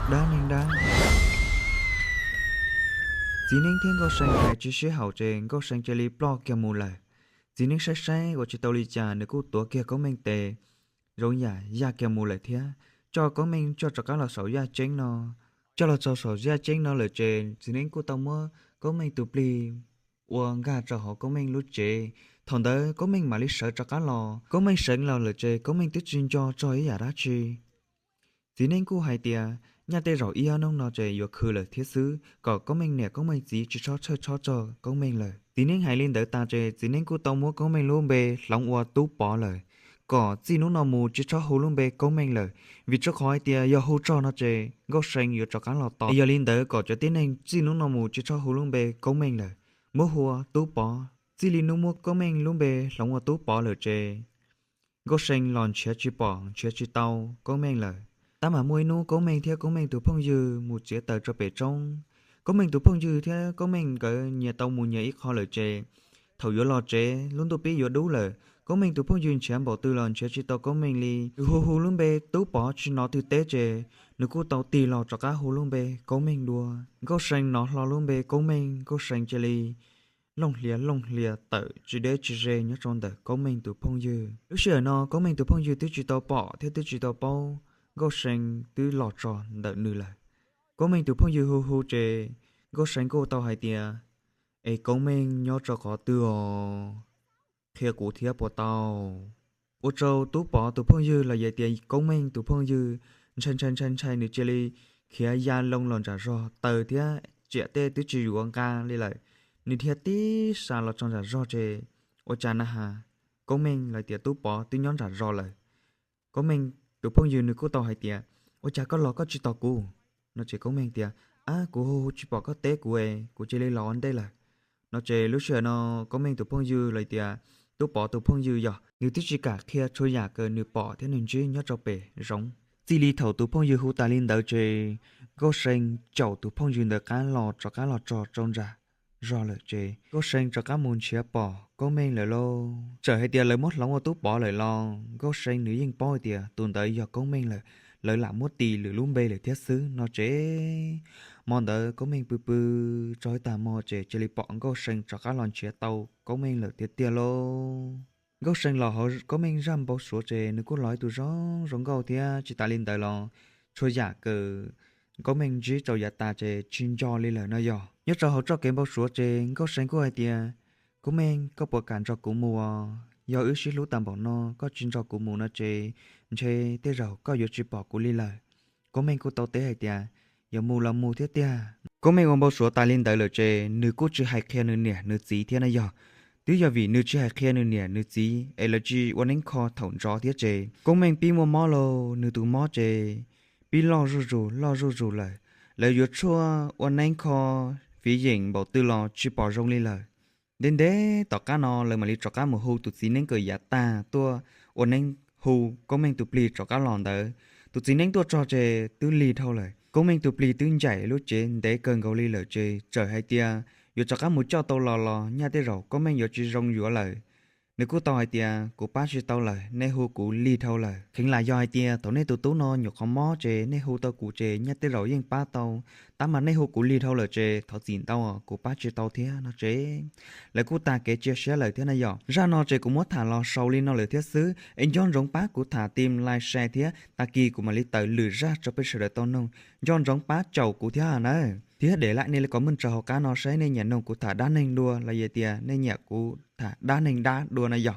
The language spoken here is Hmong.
Dab neeg dab. Txiv neeb thiab Nkauj See hais tsis sib haum ces Nkauj See cia li ploj kiag mus lawm. Txiv neeb saib saib ua tsis tau li cas nws kuj tuav kiag Kaub Meej tes, zoo yam yaj kiag mus lawm thiab, coj Kaub Meej coj rov qab los saum yaj ceeb no. Coj los txog saum yaj ceeb no lawm ces txiv neeb kuj tau muab Kaub Meej tus plig ua nkag rau hauv Kaub Meej lub tsev. Thaum ntawd Kaub Meej mam li sawv rov qab los. Kaub Meej sawv los lawm ces Kaub Meej twb tsis nco txog ib yam dab tsi. Txiv neeb kuj hais tias nyaj tej zaum ib ob hnub no ces yuav khw lawm thiab xwb, kom Kaub Meej niam Kaub Meej txiv tsis txhob txhawj txhob txog Kaub Meej lawm. Txiv neeb hais li ntawd tas ces txiv neeb kuj tau muab Kaub Meej lub npe hloov ua Tub Pov lawm, kom txij hnub no mus tsis txhob hu lub npe Kaub Meej lawm, vim rau qhov hais tias yog hu txog no ces Nkauj See yuav rov qab los tos. Yog li ntawd kom cov tib neeg txij hnub no mus tsis txhob hu lub npe Kaub Meej lawm, muab hu ua Tub Pov. Txij li hnub muab Kaub Meej lub npe hloov ua Tub Pov lawm ces Nkauj See los nrhiav tsis pom nrhiav tsis tau Kaub Meej lawm. Tab mas muaj ib hnub Kaub Meej thiab Kaub Meej tus phooj ywg mus txiav taws rau pem roob. Kaub Meej tus phooj ywg thiab Kaub Meej nkawd nyias tau mus nyias ib qho lawm ces thaum yuav los tsev lub ntuj pib yuav dub lawm, Kaub Meej tus phooj ywg nrhiav npaum twg los nrhiav tsis tau Kaub Meej li. Nws hu hu lub npe Tub Pov tsis hnov twg teb ces nws kuj tau tig los rov qab hu lub npe Kaub Meej dua. Nkauj See hnov hlo lub npe Kaub Meej, Nkauj See cia li looj hlias looj hlias tawm tsis deb tsis ze nyob rau ntawm Kaub Meej tus phooj ywg. Lub sij hawm no Kaub Meej tus phooj ywg twb tsis tau pom thiab twb tsis tau paub Nkauj See twb los txog ntawm nws lawm. Kaub Meej tus phooj ywg hu hu ces Nkauj See kuj tau hais tias, Es Kaub Meej nyob rau qhov twg os? Qhia kuv thiab puas tau? Ua rau Tub Pov tus phooj ywg los yog tias Kaub Meej tus phooj ywg ntshai ntshai ntshai ntshai, nws cia li khiav ya loo los nram zog, taws thiab tsiam tej twb tsis yuav nqa li lawm. Nws dhia tib sas los txog nram zog ces, Ua cas na has, Kaub Meej los tias Tub Pov twb nyob nram zog lawm. Kaub Meej tus phooj ywg nws kuj tau hais tias, Ua cas koj los koj tsis tos kuv? No ces Kaub Meej tias, Ab, kuv hu hu tsis pom koj teb kuv es kuv cia li los ua ntej lawm. No ces lub sij hawm no Kaub Meej tus phooj ywg los tias Tub Pov tus phooj ywg yog nws twb tsis kam qhia txhua yam uas nws pom thiab nws ntsib nyob rau pem zoov. Txij li thaum tus phooj ywg hu tas li ntawd ces Nkauj See caum tus phooj ywg ntawd qab los rov qab los txog rau nram zog lawm ces Nkauj See rov qab mus nrhiav pom Kaub Meej lawm lauj. Txawm hais tias lawv muab hloov ua Tub Pov lawm los Nkauj See nws yeej paub hais tias tus ntawd yog Kaub Meej lawm, lawv lam muab tis lwm lub npe lawm thiab xwb no ces. Hmo ntawd Kaub Meej pw pw tsaug ib tag hmo ces cia li pom Nkauj See rov qab los nrhiav tau Kaub Meej lawm tiag tiag lauj. Nkauj See los hauv Kaub Meej zaj npau suav ces nws kuj los ib tug zoo zoo nkauj thiab tsis tas li ntawd los txhua yam uas Kaub Meej ntsib rau yav tas ces tsis nco li lawm no yog. Nyob rau hauv txoj kev npau suav ces Nkauj See kuj hais tias, Kaub Meej, koj puas kam nrog kuv mus os? Yog wb sib hlub tas npaum no koj tsis nrog kuv mus no ces ntshe tej zaum koj yuav tsis pom kuv li lawm. Kaub Meej kuj tau teb hais tias, Yuav mus los mus thiab tiag. Kaub Meej ua npau suav tas li ntawd lawm ces nws kuj tsis hais qhia nws niam nws txiv thiab na yog. Twb yog vim nws tsis hais qhia nws niam nws txiv es lawv tsis ua neeb kho thaum nrov thiab ces Kaub Meej pib muaj mob lauj, nws tus mob ces pib loj zuj zus loj zuj zus lawm. Lawv yuav tshuaj ua neeb kho fiv yeem npaum twg los tsis pom zoo li lawm. Ntev ntev tom qab no lawv mam li rov qab mus hu tus txiv neeb uas yav tag tuaj ua neeb, hu Kaub Meej tus plig rov qab los ntawd. Tus txiv neeb tuaj txog ces twb lig dhau lawm. Kaub Meej tus plig twb ncaim lub tsev ntev kawg nkaus li lawm ces txawm hais tias yuav rov qab mus coj tau los los nyaj tej zaum Kaub Meej yuav tsis zoo yuav lawm. Nws kuj tau hais tias, Kuv pab tsis tau lawm, nej hu kuv lig dhau lawm. Kheev lam yog hais tias thaum nej tus tub no nyuam qhuav mob ces nej hu tau kuv ces nyaj tej zaum yeej pab tau, tab mas nej hu kuv lig dhau lawm ces thov txim ntau, kuv pab tsis tau thiab no ces lawv kuj tag kev cia siab lawm thiab na yom. Zaj no ces kuv muab tham los xaus li no lawm thiab xwb es nco ntsoov pab kuv tham tim like share thiab tag kis kuv mam li tawm lwm zaj rau peb sawv daws tau noog. Nco ntsoov pab caum kuv thiab nawb. Thiab de like nej li kom meej tso hauv qab no saib nej nyiam noog kuv tham dab neeg dua los yog tias nej nyiam kuv tham dab neeg dab dua na yog.